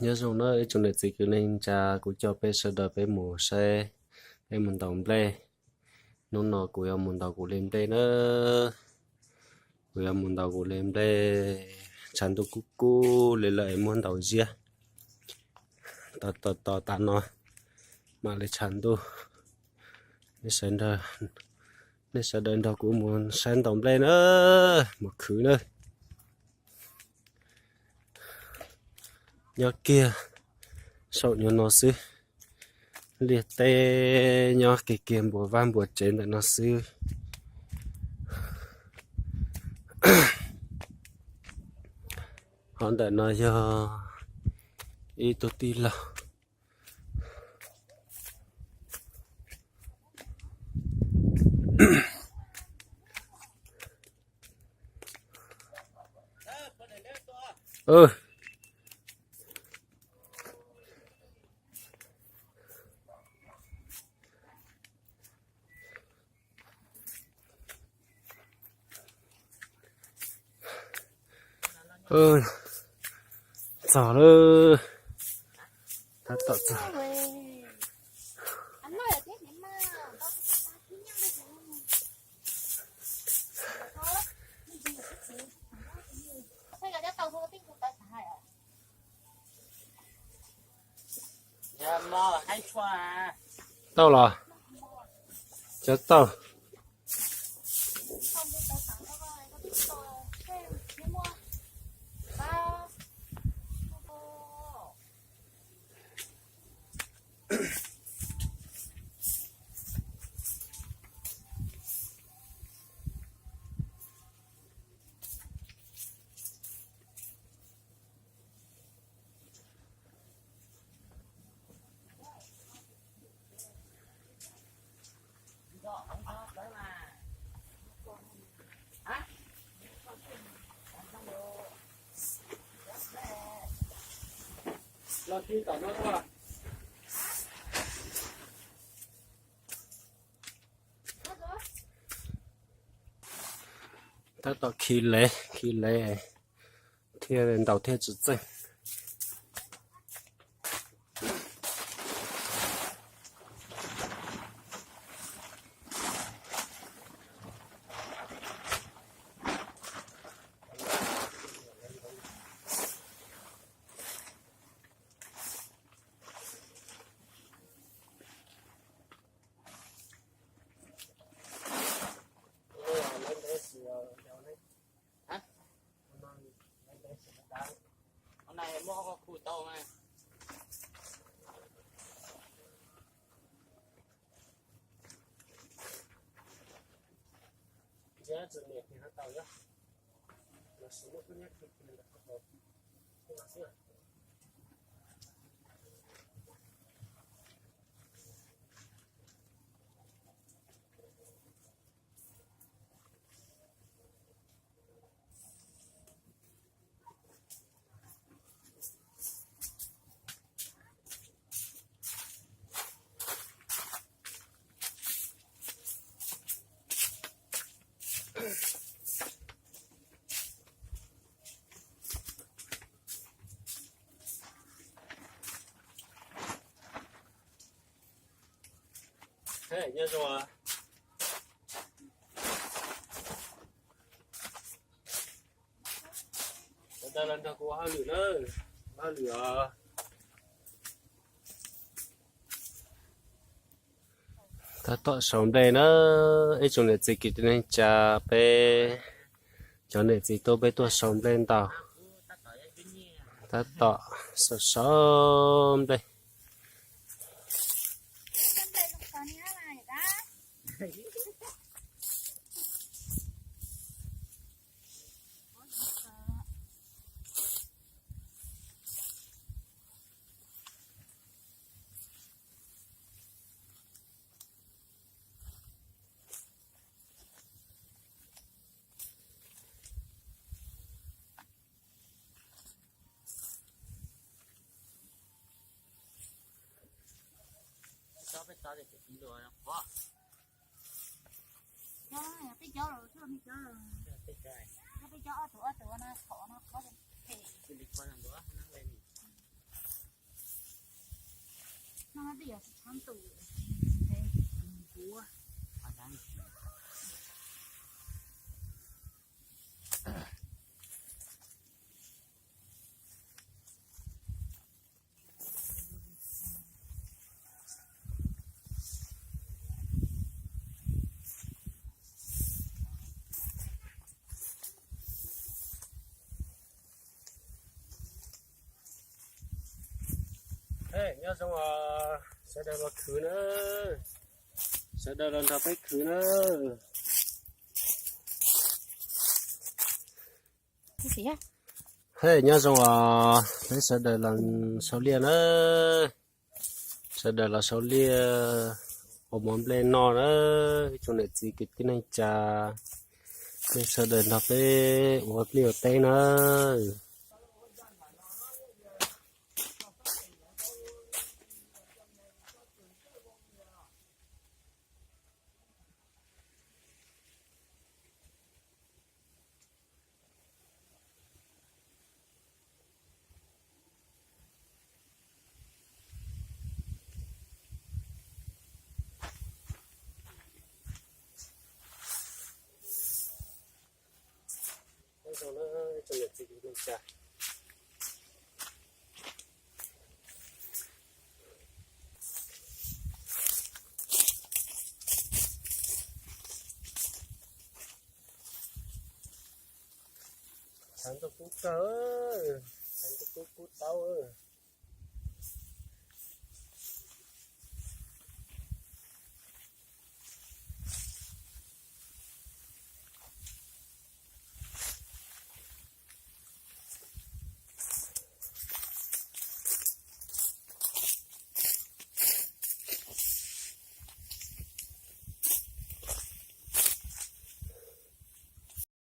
Nyob zoo na ib tsoom niam txiv kwv tij neej tsa, kuv coj peb sawv daws peb mus saib, peb mus ntaus nplej. Hnub no kuv yuav mus ntaus kuv li nplej na. Kuv yuav mus ntaus kuv li nplej, tshav ntuj kub kub li lawm es muab ntaus ziab. Tos tos tos tas no mam li tshav ntuj. Nej sawv daws nrog kuv mus saib ntaus nplej na, mus khwv na. Nyob kiag saum nyuag no xwb, liaj teb nyob kiag kiag npuas vaj npuas tsev ntawm no xwb. Ho ntawm no yog ib tug tij laug. Txog lawm, tab tom txog. Tau los? Cov tau. Tab tom khi lev, khi lev thiaj ntaus thiaj tsis txeej. Nyob zoo. Sawv daws los nrog kuv ua hauj lwm na, ua hauj lwm os. Tab tom sau nplej na, ib tsoom niam txiv kwv tij neej tsa, peb cov niam txiv tuaj peb tuaj sau nplej ntaus. Tab tom sau sau nplej. Peb cov ob tug ob tug no qhov no qhov. Nyob zoo os, sawv daws los khwv na, sawv daws los nrog peb khwv na. He, nyob zoo os, peb sawv daws los sau liaj na, sawv daws los sau liaj ua mov nplej noj na, ib tsoom niam txiv kwv tij neej tsa, nej sawv daws nrog peb ua liaj ua teb na. Tshav ntuj kub kawg, tshav ntuj kub kub taub.